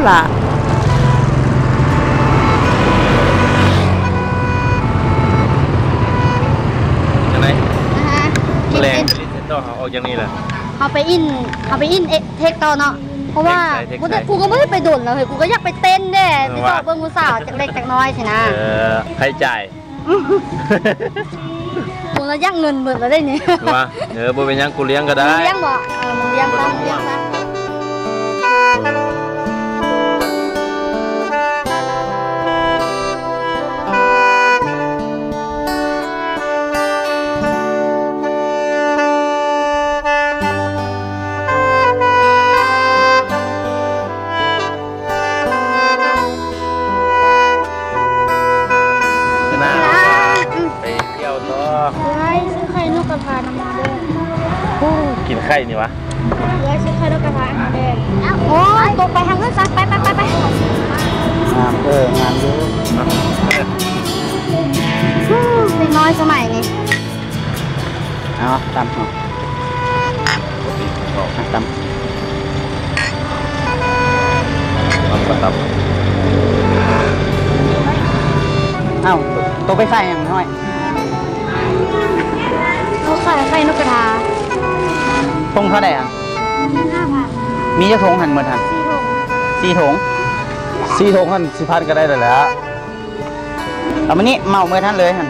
ລະ ຈັ່ງໃດ? ອ່າຮະ ມື້ແລງ ເຮັດ ເຮັດຕໍ່ ເຮົາອອກຈາກນີ້ລະ ເຮົາໄປອິນ ເຮົາໄປອິນເອ ເທັກຕໍ່ເນາະ ເພາະວ່າ ເທັກໃສ ເທັກໃສ ກູກໍບໍ່ໄດ້ໄປດົນແລ້ວເຮີ້ຍ ກູກໍຢາກໄປເຕັ້ນເດ້ ເອີ ໄປຊອກເບິ່ງຜູ້ສາວຈັກເລັກຈັກນ້ອຍຊີ້ນະ ເອີ ໃຜຈ່າຍ? ກູລະຢາກເງິນເບິດລະເດ້ນີ້ ວ່າ ເອີ ບໍ່ເປັນຫຍັງ ກູລ້ຽງກໍໄດ້ ມຶງລ້ຽງບໍ່? ເອີ ມຶງລ້ຽງຊະ ມຶງລ້ຽງຊະ. ໄປທ່ຽວຕໍ່ ເອື້ອຍ ຊື້ໄຂ່ນົກກະທານຳມາເດີ້ ໂອ້ ກິນໄຂ່ນີ້ຫວາ ເອື້ອຍ ຊື້ໄຂ່ນົກກະທາໃຫ້ເດີ້ ໂອ້ຍ ຕົກໄປທາງອື່ນຊະ ໄປ ໄປ ໄປ ໄປ ງາມ ເອີ ງາມຢູ່ ເດັກນ້ອຍສະໄໝນີ້. ເອົາ ຕຳເອົາ ອ່ະ ຕຳ ຕຳກໍຕຳ ເອົ້າ ໂຕໄປຂາຍຫຍັງນ້ອຍ? ເຂົາຂາຍໄຂ່ນົກກະທາ ຖົງເທົ່າໃດຫັ້ນ? ຫ້າພັນ ມີຈັກຖົງຫັ້ນໝົດຫັ້ນ? ສີ່ຖົງ ສີ່ຖົງ ສີ່ຖົງຫັ້ນ ສີ່ພັນ ກໍໄດ້ແລ້ວແຫຼະ. ເອົາມານີ້ ເໝົາເໝິດຫັ້ນເລີຍຫັ້ນ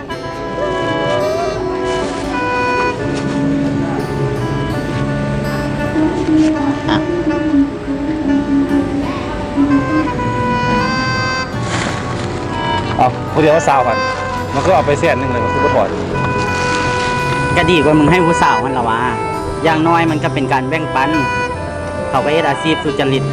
ອ່ະ ເອົາ ຜູ້ດຽວຊາວພັນ ມັນຄືເອົາໄປແສນໜຶ່ງເລີຍ ມັນຄືບໍ່ຖອນ? ກໍດີກວ່າມຶງໃຫ້ຜູ້ສາວຫັ້ນລະຫວາ ຢ່າງໜ້ອຍມັນກໍເປັນການແບ່ງປັນ. ເຂົາກໍເຮັດອາຊີບສຸຈະລິດ.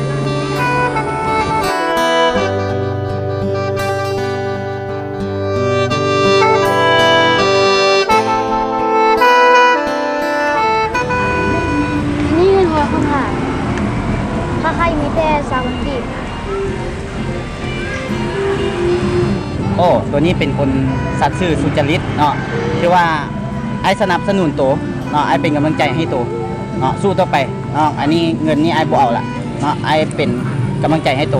ນີ້ເງິນຮ້ອຍຂອງຂ້າ ຄ່າໄຂ່ມີແຕ່ຊາວພັນກີບ. ໂອ້ ໂຕນີ້ເປັນຄົນສັດຊື່ສຸຈະລິດເນາະ ຖືວ່າອ້າຍສະໜັບສະໜູນໂຕເນາະ ອ້າຍເປັນກຳລັງໃຈໃຫ້ໂຕເນາະ ສູ້ຕໍ່ໄປເນາະ. ອັນນີ້ເງິນນີ້ອ້າຍບໍ່ເອົາລະເນາະ ອ້າຍເປັນກຳລັງໃຈໃຫ້ໂຕ.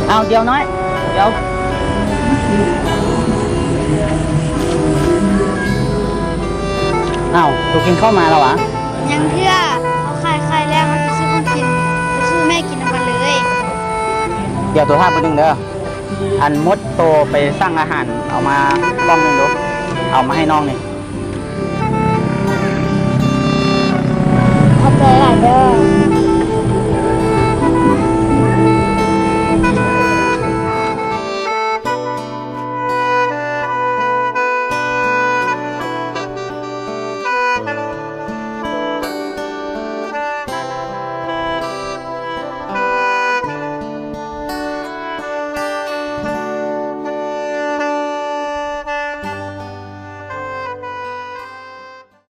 ເອົາ ດຽວນ້ອຍ ດຽວ ເອົາ ໂຕກິນເຂົ້າມາແລ້ວຫວາ? ຍັງເທື່ອ ເຮົາຂາຍໄຂ່ແລ້ວ ເຮົາຊິຊື້ຂອງກິນໄປສູ່ແມ່ກິນນຳກັນເລີຍ. ດຽວໂຕຖ້າແປັບໜຶ່ງເດີ ອັນມົດໂຕໄປສັ່ງອາຫານເອົາມາກ່ອງໜຶ່ງດູ ເອົາມາໃຫ້ນ້ອງນີ້. ຂອບໃຈຫຼາຍເດີ.